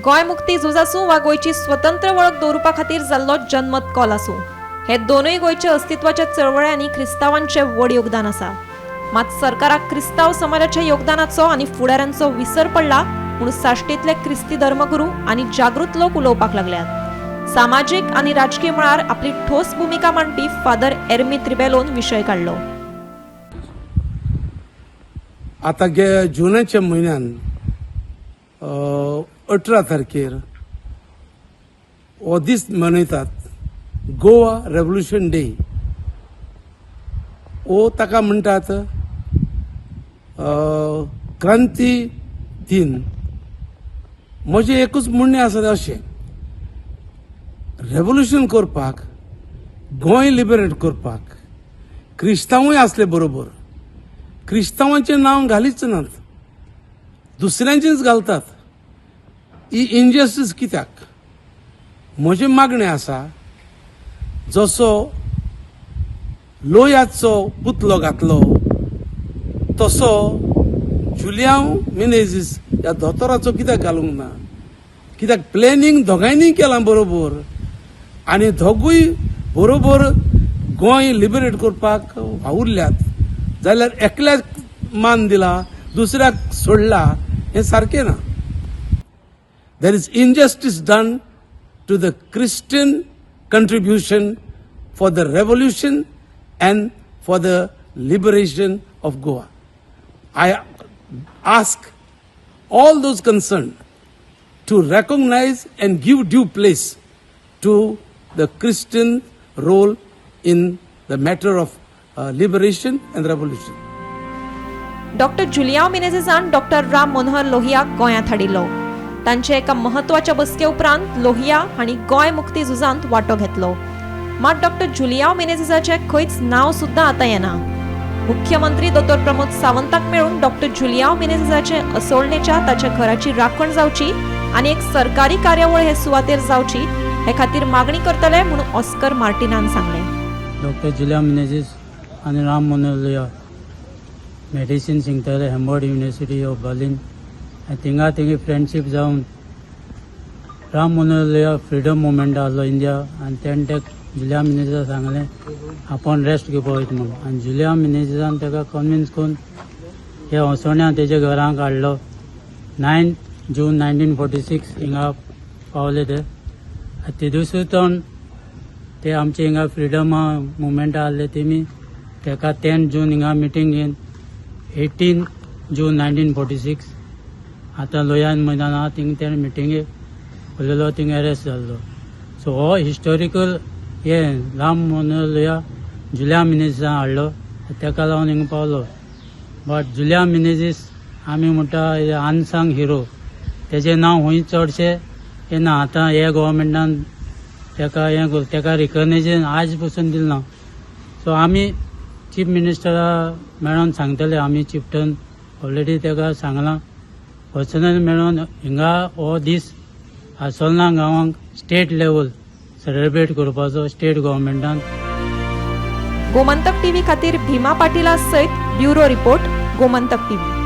गोंय मुक्ती झूज आसूं वा गोंयची स्वतंत्र वळख दवरुपा खातीर जाल्लो जनमत कॉल आसूं, हे दोनूय गोंयच्या अस्तित्वाच्या चळवळ्यांनी क्रिस्तांवांचें व्हड योगदान आसा. मात सरकाराक क्रिस्तांव समाजाच्या योगदानाचो आनी फुडाऱ्यांचो विसर पडला म्हूण साश्टींतले क्रिस्ती धर्मगुरू आनी जागृत लोक उलोवपाक लागल्यात. सामाजीक आनी राजकीय मळार आपली ठोस भुमिका मांडपी फादर एर्मित रिबेलोन विशय काडलो. आतां गे जुनाच्या म्हयन्यान 18 तारखेर हो दीस मनयतात, गोवा रेव्होल्युशन डे. हो ताका म्हणटात क्रांती दिन. म्हजें एकूच म्हणणें आसा तें अशें, रेव्होल्युशन करपाक, गोंय लिबरेट करपाक क्रिस्तांवूय आसले बरोबर. क्रिस्तांवांचें नांव घालीच नात, दुसऱ्यांचेंच घालतात. ही इनजस्टीस कित्याक? म्हजें मागणें आसा, जसो लोयाचो पुतलो घातलो तसो जुलियांव मिनेझीस ह्या दोतोराचो कित्याक घालूंक ना? कित्याक प्लॅनिंग दोगांयनी केलां बरोबर आनी दोगूय बरोबर गोंय लिबरेट करपाक वावुरल्यात, जाल्यार एकल्याक मान दिला, दुसऱ्याक सोडला, हें सारकें ना. There is injustice done to the Christian contribution for the revolution and for the liberation of Goa. I ask all those concerned to recognize and give due place to the Christian role in the matter of liberation and revolution. Doctor Juliao मिनेझेसान doctor Ram Manohar लोहियाक गोंयांत हाडिल्लो. तांचे एका म्हत्वाच्या बसके उपरांत लोहिया हांणी गोंय मुक्ती झुजांत वांटो घेतलो. मात डॉक्टर जुलियांव मिनेझेसाचें खंयच नांव सुद्दां आतां येना. मुख्यमंत्री दोतोर प्रमोद सावंताक मेळून डॉक्टर जुलियांव मिनेझेसाचे असोळणेच्या ताच्या घराची राखण जावची आनी एक सरकारी कार्यावळ हे सुवातेर जावची हे खातीर मागणी करतले म्हूण ऑस्कर मार्टिनान सांगलें. डॉक्टर जुलिया मिनेझीस आनी राम मनोहर लोहिया मेडिसीन शिकताले हॅम्बर्ग युनिवर्सिटी ऑफ बर्लिन आनी थिंगा तेंगे फ्रेंडशीप जावन राम मनोहर लोहिया फ्रिडम मुवमेंट आहलो इंडिया आनी तेणें ते जुलिया मिनेझीसाक सांगलें, आपूण रेस्ट घेवपा वयता म्हणून. आनी जुलिया मिनेझीसान ताका कन्विन्स करून हे असोळण्या तेच्या घरांक हाडलो. 9 June 1946 हिंगा पावले ते. आनी तेदुसून ते आमचे हिंगा फ्रिडम मुवमेंट आहले. तेमी तेका 10 जून हिंगा मिटींग घेवन 18 June 1946 आतां लोयान मैदान आहा, थिंग तेणें मिटिंगेक उलयलो, थिंग अरेस्ट जाल्लो. सो हो हिस्टोरिकल हे राम मनोहर लोहिया जुलिया मिनेझीसान हाडलो, तेका लागून हिंगा पावलो. बट जुलिया मिनेझीस आमी म्हणटा अनसंग हिरो. तेजें नांव खंय चडशें येना. आतां हे गोवोरमेंटान तेका हें करून तेका रिकग्नेशन आज पसून दिलें ना. सो आमी चीफ मिनिस्टरा मेळोन सांगतले. आमी चिफ्टन ऑलरेडी तेका सांगलां, पर्सनल मेळोन हिंगा हो दीस आसोलना गांवांक स्टेट लेवल सेलिब्रेट करपाचो स्टेट गोवोरमेंटान. गोमंतक टीव्ही खातीर भीमा पाटीला सयत ब्युरो रिपोर्ट, गोमंतक टीव्ही.